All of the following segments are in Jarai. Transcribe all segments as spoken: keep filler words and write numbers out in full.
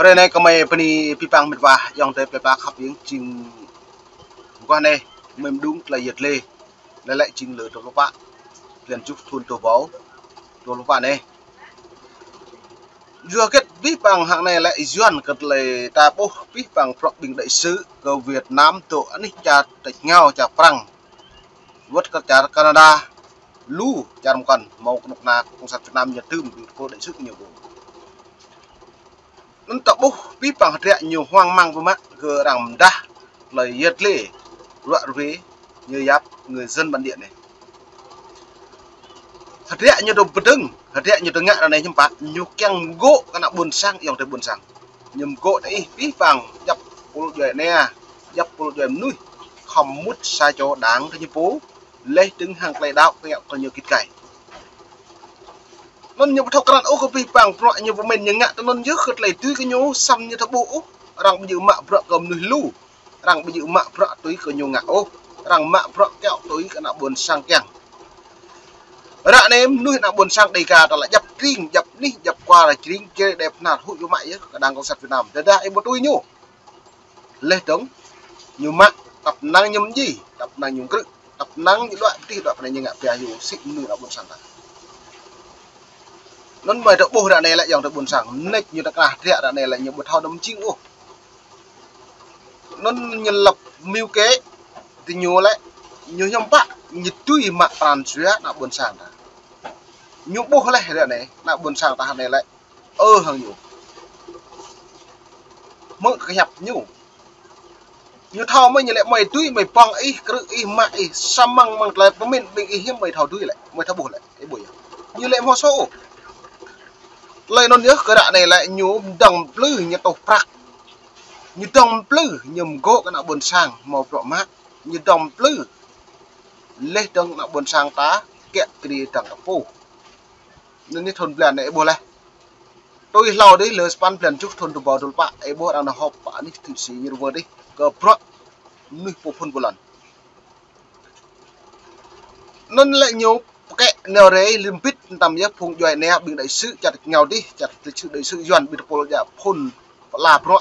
Hrơi anai kơmơi bơni abih bang met wa ayŏng adơi plơi pla khăp hiam jing mơguah anai, mơ̆ng mơđung tơlơi yet lĕ, lĕ lĕ jing lơ dua pluh pă, blan tơjuh thun dua rơbâo dua pluh pă anai. Yua hơget abih bang hăng anai lĕ Yuan kơ tơlơi ta ƀuh abih bang bruă ƀing đại sứ kơ Việt Nam dŏ anih čar tač rơngiao čar Prăng, wơ̆t kơ čar Canada, lu čar mơkŏn hmâo kơnuk kơna Cộng sản Việt Nam ñu tơm ƀing pô đại sứ ñu gơ̆. Anŭn ta ƀuh abih bang hơdră ñu hoang mang biă mă kơ arăng mơdah tơlơi yet lĕ ruă ruê ñu yap người dân bản địa anai. Hơdră ñu dŏ pơdơ̆ng, hơdră ñu dŏ ngă ră anai hiư̆m pă, ñu kiăng mơgŏ kơ ană ƀôn sang, ayŏng adơi ƀôn sang. Ñu mơgŏ tơ ih abih bang djŏp pul djuai ania, djŏp pul djuai mơnuih, khŏm mŭt sa čô đang tơ ñu pô, laih dơ̆ng hăng tơlơi đaŏ kơ ngă kơ ñu git gai. Anŭn ñu ƀu thâo krăn ôh kơ abih bang bruă ñu pơmĭn ñu ngă tơ anŭn yơh kơ tơlơi tui kơ ñu, samơ̆ ñu thâo ƀuh ôh, arăng ƀu djơ̆ mă bruă kơ mơnuih lu, arăng ƀu djơ̆ mă bruă tui kơ ñu ngă ôh, arăng mă bruă kiaŏ tui kơ ană ƀôn sang kiăng. Ră anai mơnuih ană ƀôn sang Đêga ta lĕ djŏp tring, djŏp anih, djŏp kwar, tring, čơđai, pơnar, huĭ biă mă yơh kơ đang Cộng sản Việt Nam. Tơdah ih ƀu tui ñu, laih dơ̆ng ñu mă, tăp năng ñu mơji, tăp năng ñu krư̆, tăp năng ñu đuaĭ pơtih đuaĭ pơ anai ñu ngă pioh yua sĭ mơnuih ană ƀôn sang ta. Anŭn mơi ta ƀuh ră anai lĕ ayŏng adơi ƀôn sang, mơneč ñu tơkrah hơdră ră anai lĕ ñu ƀu thâo anăm jing ôh. Anŭn ñu lăp mơ̆ng kơ tơ ñu lĕ, ñu hiư̆m pă, ñu tui mă pran jua ană ƀôn sang ta. Ñu ƀuh laih ră anai, ană ƀôn sang ta ră anai lĕ, ơ hăng ñu. Hmư̆ kơ hiăp ñu. Ñu thâo mơ̆ ñu lĕ mơi tui, mơi pŏng ih, krư̆ ih, mă ih, samơ̆ mơ̆ng tơlơi pơmĭn ƀing ih hiư̆m mơi thâo tui lĕ, mơi thâo ƀuh lĕ, ih ƀuh yơh. Ñu lĕ hmâo sô. Tơlơi anŭn yơh kơ ră anai lĕ ñu dŏng plư ñu tuh prăk. Ñu dŏng plư ñu mơgŏ kơ ană ƀôn sang hmâo bruă mă. Ñu dŏng plư laih dơ̆ng ană ƀôn sang ta kiă kriê dơ̆ng kơ pô. Anŭn anih thun blan anai ih ƀuh laih. Tui hlâo dih lơ sapăn blan tơjuh thun dua rơbâo dua pluh pă, ih ƀuh arăng nao họp pơ anih Thụy Sĩ ñu rơwơ dih kơ bruă mơnuih pô phŭn pô lŏn. Anŭn lĕ ñu pơkĕ nao rai lơ̆m bĭt tơm yơh phung djuai ania ƀing đại sứ čar tač rơngiao dih, čar đại sứ, đại sứ Yuan ƀing tơpul djă phŭn pơala bruă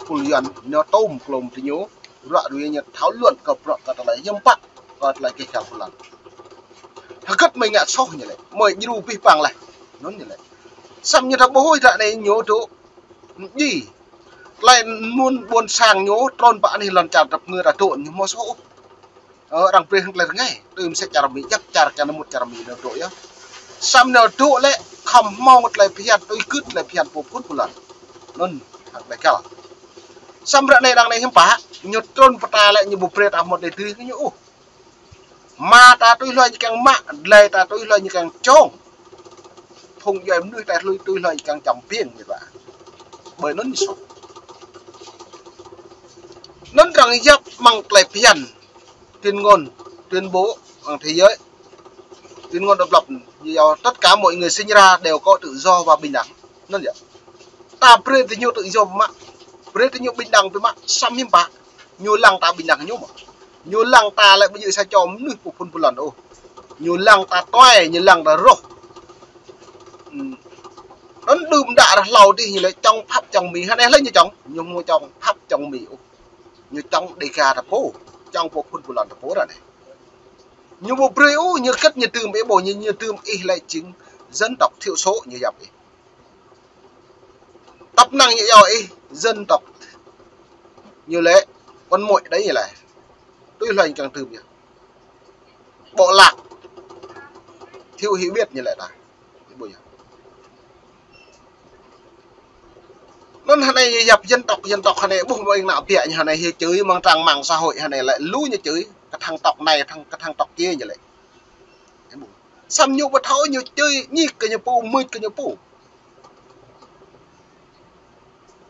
pul Yuan ñu tơm klôm tơ ñu, ruă ruê ñu thâo luăn kơ bruă kơ tơlơi hiư̆m pă, kơ tơlơi kĕ kăl pul lŏn. Hơget mơi ngă soh ñu lĕ, mơi djru abih bang laih. Anŭn ñu lĕ. Samơ̆ ñu ta ƀuh ih ră anai ñu dŏ mơji. Tơlơi mơ̆n ƀôn sang ñu trŭn pơ anih lŏn čar dăp ngơ ta dŏ ñu hmâo soh ôh. Ơ, arăng brơi hăng tơlơi rơngai, tui mơsĕ čar Mi, djăp čar kơ anŭn mŭt čar Mi nao dŏ yơh. Samơ̆ nao dŏ lĕ khŏm hmâo tơlơi phiăn, tui gưt tơlơi phiăn pô phŭn pô lŏn. Anŭn, hăng tơlơi kăl. Samơ̆ ră anai đang anai hiư̆m pă, ñu trŭn pơ ta lĕ ñu ƀu brơi ta hmâo tơlơi dưi kơ ñu ôh. Mă ta tui hloi ñu kiăng mă, glai ta tui hloi ñu kiăng čong. Phung djuai mơnuih ta tui, tui hloi ñu kiăng čăm piêng ñu ƀă. Ƀơi anŭn ñu soh. Anŭn arăng yap mơ̆ng tơlơi phiăn. Tuyên ngôn, tuyên bố, bằng thế giới. Tuyên ngôn độc lập, ñu yua tất cả mọi người sinh ra đều có tự do và bình đẳng. Anŭn yơh. Ta brơi tơ ñu tự do biă mă. Brơi tơ ñu bình đẳng biă mă, samơ̆ hiư̆m pă. Ñu lăng ta bình đẳng ñu mơ̆. Ñu lăng ta lĕ ƀu djơ̆ sa čô mơnuih pô phŭn pô lŏn ôh. Ñu lăng ta tuai, ñu lăng ta roh. Ư. Anŭn đưm đă ră hlâo dih ñu lĕ čong Pháp čong Mi, hơnai lĕ ñu čong, ñu hmâo čong Pháp čong Mi ôh. Ñu čong Đêga ta pô, čong pô phŭn pô lŏn ta pô ră anai. Ñu ƀu brơi ôh, ñu kĕt ñu tơm ih ƀu, ñu, ñu tơm ih lĕ jing dân tộc thiểu số ñu yap ih. Tăp năng ñu yua ih dân tộc. Ñu lĕ con muỗi đấy ñu lĕ. Tui hloi ñu kiăng tơm yơh. Bộ lạc. Thiếu hiểu biết ñu lĕ ta. Ih ƀuh yơh. Anŭn hơnai ñu yap dân tộc, dân tộc hơnai ƀuh mơ̆ng ană biă ñu hơnai hyu chửi mơ̆ng trang mạng xã hội hơnai lĕ lu ñu chửi, kơ thằng tộc này, thằng, kơ thằng tộc kia ñu lĕ. Ih ƀuh. Samơ̆ ñu ƀu thâo ñu chửi, ñik kơ ñu pô, mưč kơ ñu pô.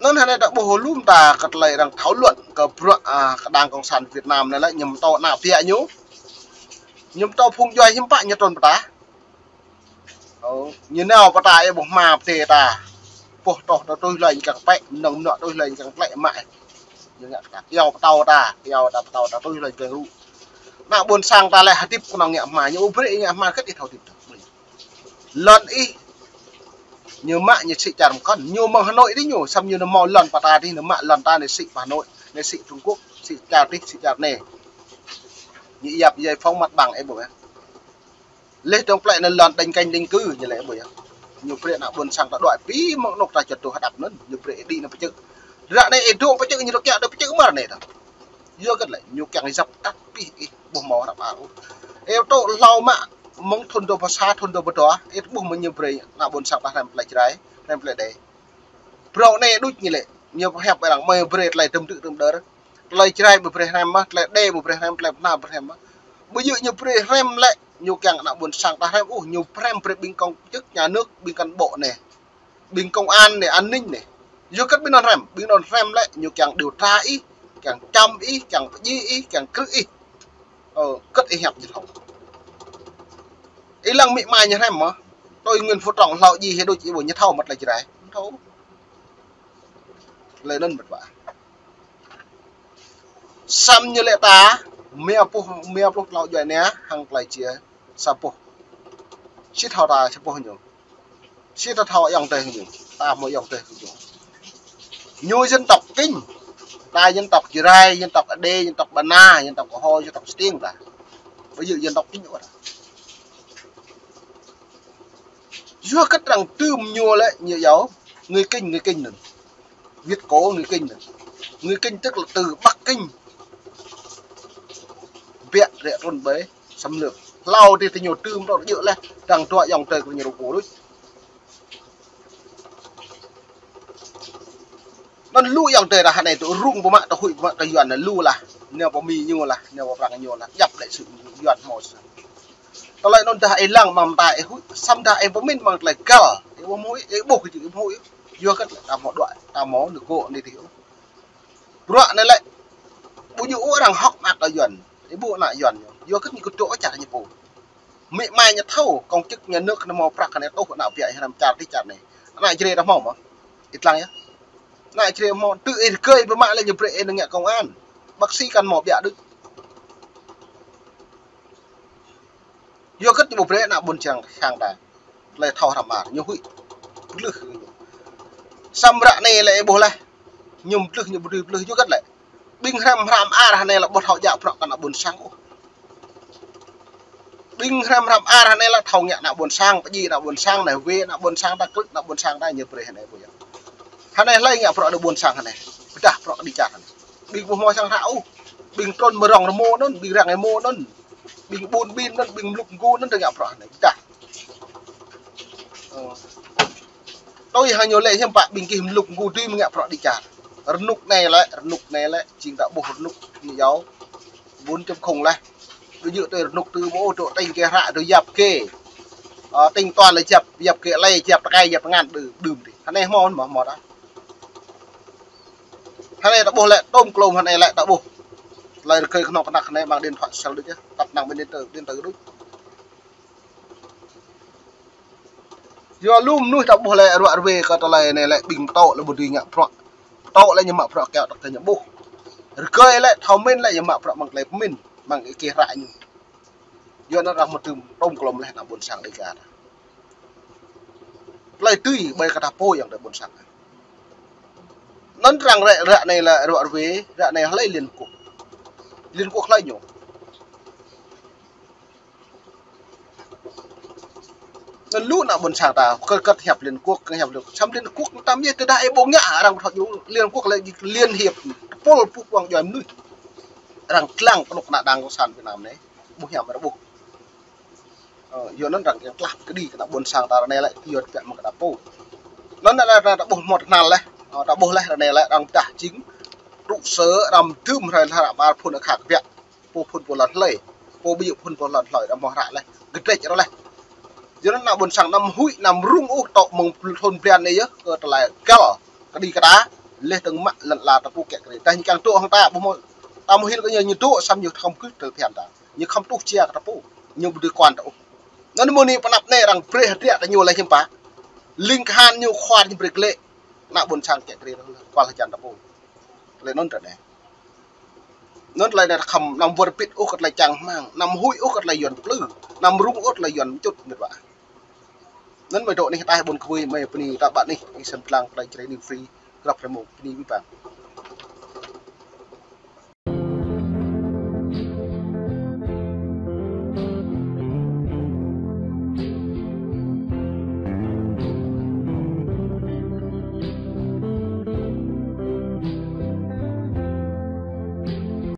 Anŭn hơnai ta ƀuh lŏm ta kơ tơlơi arăng thảo luận kơ bruă, a, kơ Đảng Cộng sản Việt Nam anai lĕ ñu pơtô ană biă ñu. Ñu pơtô phung djuai hiư̆m pă ñu trŭn pơ ta. Ơ, ñu nao pơ ta ih ƀuh hmua pơdai ta. Pŏh tŏh ta tui hloi ñu kiăng pĕ, mơnơ̆ng mơnuă tui hloi ñu kiăng tlĕ mă. Ñu ngă kơ ta, kyâo pơtâo ta, kyâo ta pơtâo ta tui hloi ñu kiăng rŭ. Ană ƀôn sang ta lĕ hơdip kơnơ̆ng ngă hmua, ñu ƀu brơi ngă hmua kĕt ih thâo hơdip tơ. Lŏn ih Ñu mă ñu sĭ čar mơkŏn. Ñu mơ̆ng Hà Nội dih ñu, samơ̆ ñu nao hmâo lŏn pơta dih, ñu mă lŏn ta anai sĭ pơ Hà Nội, anai sĭ Trung Quốc, sĭ čar dih, sĭ čar anai. Ñu yap giải phóng mặt bằng ih ƀuh yơh. Laih dơ̆ng plĕ anai lŏn định canh định cư ñu lĕ ƀuh yơh. Ñu brơi ană ƀôn sang ta đuaĭ pi mơ̆ng anô̆ ta čơtô hơđăp anŭn, ñu brơi ih đĭ nao pơčơ̆. Ră anai ih dŏ pơčơ̆ ñu dŏ kiăng dŏ pơčơ̆ mơ̆n anai ta. Yua kơ lĕ ñu kiăng djăp tăt pih ih ƀuh hmâo hrăp ar ôh. Ih tŏ hlâo mă mơ̆ng thŭn dua pơ sa, thŭn dua pơ dua, ih ƀuh mơ̆ ñu brơi ană ƀôn sang ta hrăm tơlơi Jrai, hrăm tơlơi Êđê. Phrâo anai đôč ñu lĕ, ñu hiăp arăng mơ̆ brơi tơlơi tơm tư̆ tơm đơr. Tơlơi Jrai ƀu brơi hrăm mơ̆, tơlơi Êđê ƀu brơi hrăm, tơlơi Bơnar ƀu brơi hrăm mơ̆. Ƀu djơ̆ ñu brơi hrăm lĕ, ñu kiăng ană ƀôn sang ta hrăm ôh, ñu hrăm brơi ƀing công chức nhà nước, ƀing cán bộ anai, ƀing công an anai, an ninh anai. Yua kơ ƀing anŭn hrăm, ƀing anŭn hrăm lĕ, ñu kiăng điều tra ih, kiăng čăm ih, kiăng pơdjai ih, kiăng krư̆ ih. Ơ, kơ̆t ih hiăp ñu thâo. Ih lăng amĭ ama ñu hrăm mơ̆, tui Nguyễn Phú Trọng hlâo djai hĭ đôč ih ƀuh ñu thâo mơ̆ tơlơi Jrai. Thâo. Tơlơi anŭn mơ̆n ƀă. Samơ̆ ñu lĕ ta, mia pluh, mia pluh tlâo djuai ania, hăng tơlơi sia sa boh. Sĭt thâo ta sa boh ñu. Sĭt ta thâo ayŏng adơi ñu. Ta hmâo ayŏng adơi ñu. Ñu dân tộc Kinh. Ta dân tộc Jrai, dân tộc Êđê, dân tộc Bơnar, dân tộc Kơho, dân tộc Stiêng ta. Ƀu djơ̆ dân tộc Kinh ôh ta. Yua kơ arăng tơm ñu lĕ ñu yua người Kinh, người Kinh anŭn. Việt Cổ người Kinh anŭn. Người Kinh tức là từ Bắc Kinh. Biă rĕ trŭn ƀơi xâm lược. Hlâo dih tơ ñu tơm tŏ djơ̆ laih, arăng dua ayŏng adơi kơ ñu rơgô đôč. Anŭn lu ayŏng adơi ta hơnai tŭ rŭng pơmă tơ huĭ pơmă tơ Yuan anai lu lah. Nao pơ Mi ñu lah, nao pơ Prăng ñu lah. Djăp lĕ sự Yuan hmâo sa. Tơlơi anŭn dah ih lăng mă mơta ih huĭ, samơ̆ dah ih pơmĭn mơ̆ng tơlơi găl, ih ƀu huĭ, ih ƀuh kơ ih ƀu huĭ. Yua kơ ta hmâo đuaĭ, ta hmâo nao gŏ anai dih. Bruă anai lĕ, ƀu djơ̆ ôh arăng hŏk mă kơ Yuan, ih ƀuh ană Yuan ñu. Yua kơ ñu kơdŏ čar ñu pô. Amĭ ama ñu thâo, công chức nhà nước ñu hmâo prăk anai tuh ană biă ih hrăm čar dih čar anai. Ană Jrai ta hmâo mơ̆? Ih lăng yơh. Ană Jrai hmâo, tơ ih rơgơi pơmă lĕ ñu brơi ih nao ngă công an. Bác sĩ kăn hmâo biă đôč. Yua kơ ñu ƀu brơi ană ƀôn sang, sang ta. Tơlơi thâo hrăm ar, ñu huĭ. Glưh. Samơ̆ ră anai lĕ ih ƀuh laih. Ñu glưh, ñu ƀu dưi glưh yua kơ lĕ. Ƀing hrăm hrăm ar hơnai lĕ ƀu thâo djă bruă kơ ană ƀôn sang ôh. Ƀing hrăm hrăm ar hơnai lĕ thâo ngă ană ƀôn sang, pơdjai ană ƀôn sang anai, wai ană ƀôn sang ta, krư̆ ană ƀôn sang ta, ñu brơi hơnai ƀu yơh. Hơnai hlơi ngă bruă ană ƀôn sang hơnai. Pơdah bruă kơđi čar hơnai. Ƀing ƀu hmâo sang hră ôh. Ƀing trŭn mơ̆ng rŏng rơmô anŭn, ƀing răng rơmô anŭn. Ƀing ƀun ƀin anŭn, ƀing mlŭk mgu anŭn, ta ngă bruă anai. Dah. Ơ. Tui hăng ñu lĕ hiư̆m pă ƀing gih mlŭk mgu dưi mơ̆ ngă bruă kơđi čar. Rơnŭk anai lĕ, rơnŭk anai lĕ, jing ta ƀuh rơnŭk ñu yua. Bốn chấm không lĕ. Ƀu djơ̆ tui rơnŭk tơ ƀu dŏ tring kơ hră dŏ yap kơ. Ơ, tring toàn lĕ yap, yap kơ lĕ, yap tơkai, yap tơngan, đưm, đưm dih. Hơnai hmâo, hmâo, hmâo dah. Hơnai ta ƀuh lĕ, tôm klôm hơnai lĕ ta ƀuh. Tơlơi rơgơi kơnơ̆ng kơnăk hơnai mơ̆ng điện thoại sel đôč yơh, tăp năng ƀơi điện tử, điện tử đôč. Yua lu mơnuih ta ƀuh lĕ ruă ruai kơ tơlơi anai lĕ ƀing pơtô lĕ ƀu dưi ngă bruă. Pơtô lĕ ñu mă bruă kiaŏ tơk kơ ñu ƀuh. Rơgơi lĕ thâo mĭn lĕ ñu mă bruă mơ̆ng tơlơi pơmĭn, mơ̆ng ih kơ hră ñu. Yua anŭn arăng mơ̆ tơm tôm klôm lĕ ană ƀôn sang Đêga ta. Tơlơi tui ƀơi kơ ta pô ayŏng adơi ƀôn sang. Anŭn arăng ră, ră anai lĕ ruă ruai, ră anai hlơi Liên Quốc. Liên Quốc hlơi ñu. Anŭn lu ană ƀôn sang ta, kơ kơ̆t hiăp Liên Quốc, kơ hiăp Liên Quốc. Samơ̆ Liên Quốc tam yơh tơdah ih ƀu ngă arăng thâo djru Liên Quốc lĕ Liên Hiệp, tơpul pŭ quang djuai mơnuih. Arăng lăng kơnuk kơna Đảng Cộng sản Việt Nam anai, ƀu hiam arăng ƀuh. Ơ, yua anŭn arăng kiăng tlaih kơđi kơ ană ƀôn sang ta ră anai lĕ, yua tơbiă mơ̆ng kơ ta pô. Anŭn lĕ ta ƀuh hmâo tơhnal lĕ, ơ, ta ƀuh lĕ ră anai lĕ arăng pơdah jing trụ sở arăng mơdưm hrơi hră mơar phŭn akha kơbiă. Pô phŭn pô lŏn hlơi, pô ƀu djơ̆ phŭn pô lŏn hlơi, arăng hmâo hră lĕ, gơdrĕč arăng lĕ. Yua anŭn ană ƀôn sang anăm huĭ, anăm rŭng ôh, tŏ mơ̆ng thŭn blan anai yơh, kơ tơlơi găl, kơđi kơ ta, laih dơ̆ng mă lŏn ala ta pô kiăng kơđi. Tơdah ñu kiăng dŏ hăng ta, ƀu hmâo, ta hmâo hil kơ ñu, ñu dŏ, samơ̆ ñu khŏm kơ̆t tơlơi phiăn ta. Ñu khŏm tuh jia kơ ta pô, ñu ƀu dưi kơkuan ta ôh. Anŭn mơ̆ng anai pơ anăp anai arăng brơi hơdră ta ñu lĕ hiư̆m pă. Ling kahan ñu kơkuan ñu brơi glaĭ. Ană ƀôn sang kiăng kơđi, kual hơjan ta pô. Tơlơi anŭn ră anai. Anŭn tơlơi anai khŏm anăm wơr bĭt ôh kơ tơlơi čang rơmang, anăm huĭ ôh kơ tơlơi Yuan plư, anăm rŭng ôh tơlơi Yuan mơčŭt mĕt wa. Anŭn mơi dŏ anih ataih ƀôn Khơi Ƀuih mơi bơni ta ƀă anih, ih săn pơblang tơlơi Jrai News Free, grăp hrơi mông, bơni abih bang.